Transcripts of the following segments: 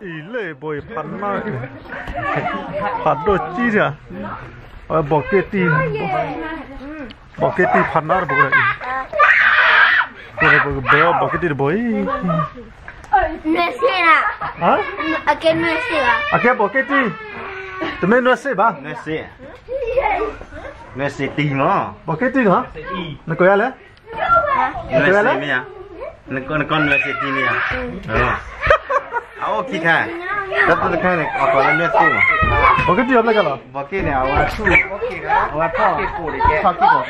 အံၤလၢဘိအံၤဖးနါ, ဖးဒိၣ်ကံၢ်တၢ်, အဝဲဘီးက့ၣ်တံၢ်, ဘီးက့ၣ်တံၢ်ဖးနါတဘိဒီးအံၤ, ပကဘၢအီၣ်ဘီးက့ၣ်တံၢ်တဘိအံၤ, နွဲၣ်စ့ၣ်, အကဲနွဲၣ်စ့ၣ်ဘၣ်, အကဲဘီးက့ၣ်တံၢ်, တမ့ၢ်နွဲၣ်စ့ၣ်ဘၣ်, နွဲၣ်စ့ၣ်တံၢ်မး, ဘီးက့ၣ်တံၢ်နီၤ, နကိးယၤလဲၣ် နကလဲၣ်, နကနွဲၣ်စ့ၣ်တံၢ်န့ၣ်ဧါ, အအိၣ်ခံခါ, တၢ်တခါန့ၣ် အကိးလၢနွဲၣ်စ့ၣ်မး, ဘီးက့ၣ်တံၢ်အီၤဖျဲၣ်ကလီၤ, ဘီးက့ၣ်န့ၣ် အဝဲထီၣ်, အဝဲထီၣ်, ထီၣ်က့ၢ်ကီး,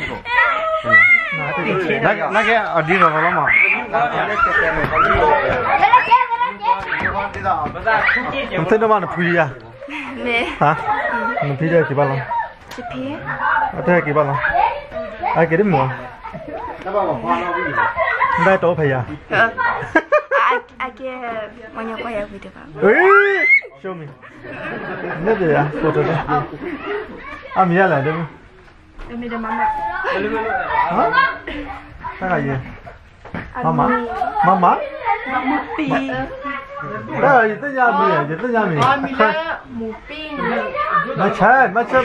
နကဲအဒ်သိးသိးလီၤမး, နသ့ၣ်နီၣ်ဘၣ်နဖုယၤ, နဖံဒၣ်က့ၤဘၣ်လီၤ, အတၢ်က့ၤဘၣ်လီၤ, အက့ၤတမုာ်, နဘၣ်တီဖဲယၤ, show me, န့ၣ်ယၤ, အမံၤယၤလဲၣ်, တၢ်ဂၤယဲ, မမ, မမ, တၢ်ဂၤယသ့ၣ်ညါမံၤ, ယသ့ၣ်ညါမံၤ, မဆဲ, မဆဲ,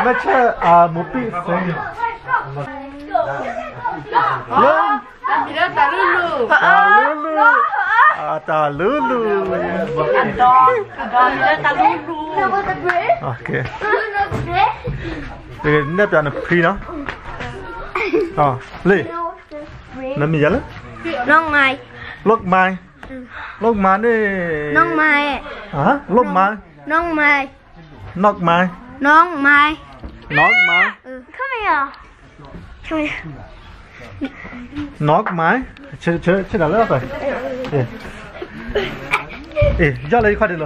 မဆဲ, မိၢ်ပံၣ်, လၢ, တၢ်လူလူ, တၢ်လူလူ, တၢ်လူလူ, နဲၣ်ပျးနဖံနီၤ, လံ, နမံၤယၤလၢ, လီၢ်မါ, လီၢ်မါန့ၣ်, လီၢ်မါ, နီၢ်မါ, နီၢ်မါ, နီၢ်မါ, နီၢ်မါ, နီၢ်မါ, ဆဲးတၢ်လၢ, ယီၢ်လၢယခီၣ်ဒံးလီၤ,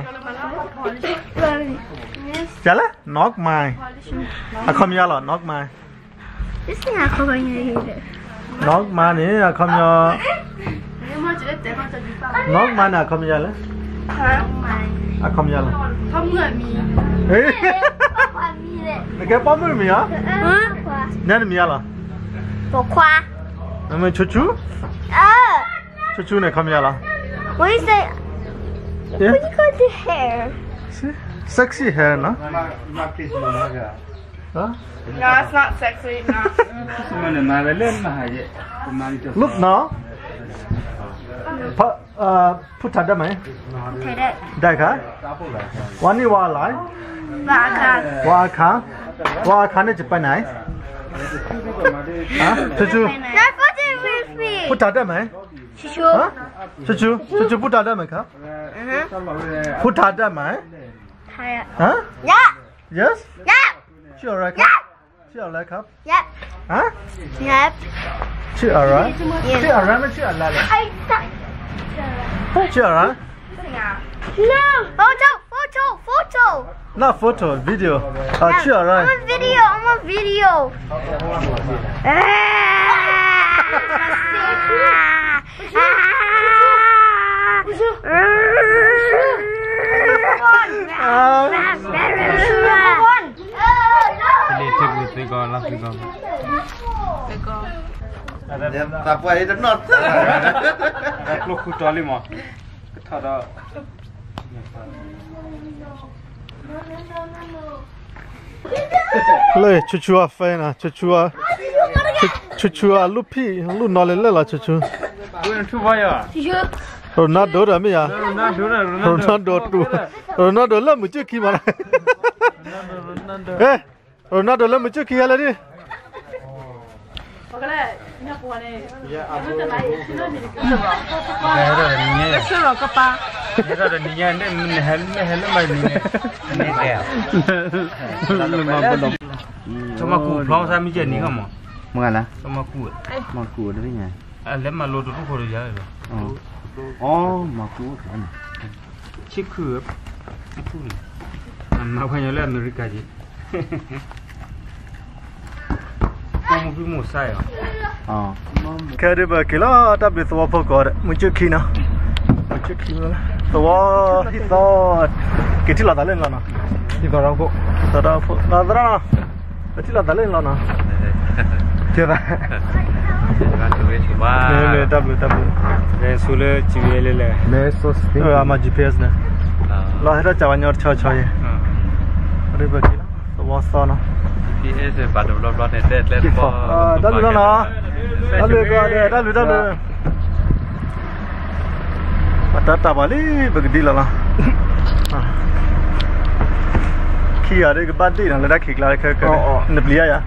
ယၤလၢ, နီၢ်မါ, အခီပညီလီၤ, နီၢ်မါ, နီၢ်မါန့ၣ် အခီပညီ, နီၢ်မါန့ၣ် အခီပညီလၢ, အခီပညီလၢ, နကဲပိာ်မုၣ်မံၤဧါ, နဲနမံၤဧါလီၤ, ပိာ်ခွါ, နမ့ၢ်ဆူဆူ, ဆူဆူန့ၣ် အခီပညီလီၤ, what you say, what you call the hair, sexy hairနီၤ, No, it's not sexy, no. Look now. ဖုထးဒၢမး, ဒၢခါ, ဝါနံၣ်ဝါလါ, ဝါအခါ, ဝါအခါန့ၣ် ယပၢၢ်နၤ, ဆူဆူ, ဖုထးဒၢမး, ဆူဆူ, ဆူဆူ ဖုထးဒၢမးခါ, ဖုထးဒၢမး, yes, she alright, she alright, she alright, she alright, she alright, she alright, not photo, video, she alright, I'm a video, I'm a video.လၢ ဆူဆူအ fan နီၤ, ဆူဆူအ လူၢ်ဖံး လူၢ်နီၢ်လဲၣ်လဲၣ်လီၤ ဆူဆူ, Ronaldo ဒီးမ့ၢ်ဧါ, Ronaldo တူ, Ronaldo လၢမုၢ်ကၠုၢ်ခံမး, ဟဲ, Ronaldo လၢမုၢ်ကၠုၢ်ခံဟဲလၢဒ် ထီၣ်မၤကူၣ်ဖျီသးမ့ၢ်ကဲနံၤခီမး, မ့ၢ်ဂ့ၤလၢ, ထီၣ်မၤကူၣ်, မၤကူၣ်တရံးညါ, အလဲၤမၤလိတရူၢ်ခိၣ်ဒီးယၤလီၤ, အီ မၤကူၣ်အိၣ်တရံး, ဆ့ခုၣ်, မၤဖဲညါလၢအမဲရကၤက့ၤ ခဲဒုးပက့ၤလီၤ တၢ်ဘျုးသဝီဖိကိးဂၤဒဲး မုၢ်ကၠုၢ်ခံနီၤ, မုၢ်ကၠုၢ်ခံ, သဝီ, ဟံၣ်သီ, က့ၤထံၣ်လိာ်သးလၢနလီၤနီၤ, ဟံၣ်သီဒီဖိ, သရၣ်နီၤ, ကထံၣ်လိာ်သးလၢနလီၤနီၤ, ကဲသး, တၢ်ဘျုး တၢ်ဘျုး လဲၤဆူလၢ ကံဝဲလဲၣ်လဲၣ်, အမၤ G P S န့ၣ်, လီၤဟဲထီၣ်ကးဝဲညီတဆီဆီယဲ, သဝီသီနီၤ, တၢ်ဘျုးလီၤနီၤ, တၢ်ဘျုးကီး တၢ်ဘျုး တၢ်ဘျုး ပတၢ်တၢ်ပှၤလံ ပကဒံလီၤလီၤ, ခံဂၤဒ်ကဘၣ်ဒ့ၣ်နီၤ လၢတၢ်ခံးကျါခဲ နပျံၤယါယါ,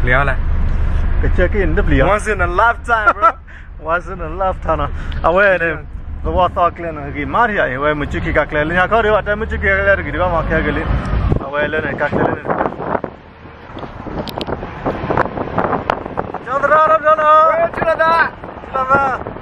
ပျံၤလဲၣ်, ကစၢၢ်က့ၤနတပျံၤယါ, once in a lifetime, once in a lifetime နီၤ, အဝဲန့ၣ် သဝီသီကျဲနီၤ ဂ့ၤမးဒံးယါအံၤ အဝဲမုၢ်ကၠုၢ်ခံကါကျဲ လၢညါခီဒီး ဘၣ်တဲမုၢ်ကၠုၢ်ခံကါကျဲတဂ့ၤတဘၣ်မၤခဲက့ၤလံ, အဝဲလၢန့ၣ်ကါကျဲလၢန့ၣ် ကၠီသရၣ်တၢ်ဘျုးနီၤ, လီၤမး